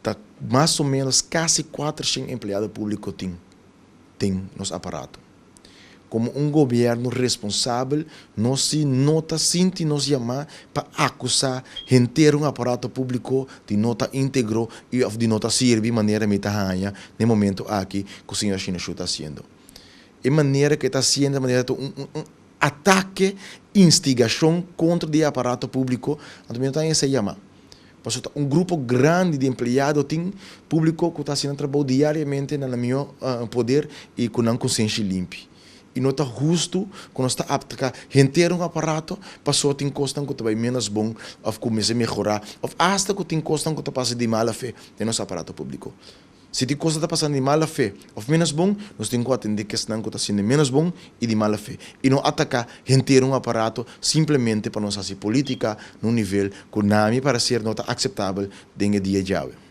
Ta mas o ménos kasi 400 empleado públiko tin den nos aparato. Komo un gobièrnu responsabel, nos si no ta sinti nos yamá pa akusá henter un aparato públiko di no ta íntegro i òf di no ta sirbi manera mi ta haña na e momento aki ku señor Shinachu ta hasiendo. E manera ku e ta hasiendo manera ta un un atake, instigashon kontra di e aparato públiko, anto mi no ta haña esei yamá. Pasobra ta un grupo grandi di empleado tin públiko ku ta hasi nan trabou diariamente na nan mihó poder i ku nan konsenshi limpi. I no ta hustu ku nos ta aptaka henter un aparato pasobra tin kosnan ku ta bai ménos bon òf ku mester mehorá òf asta ku tin kosnan ku ta pasa di mala fe den nos aparato públiko. Si tin kosnan ta pasando di mala fe òf ménos bon, nos tin ku atendé kesnan ku ta hasiendo ménos bon i di mala fe, i no ataká henter un aparato simplemente pa nos hasi polítika na un nivel ku na mi pareser no ta akseptabel den e dia djawe.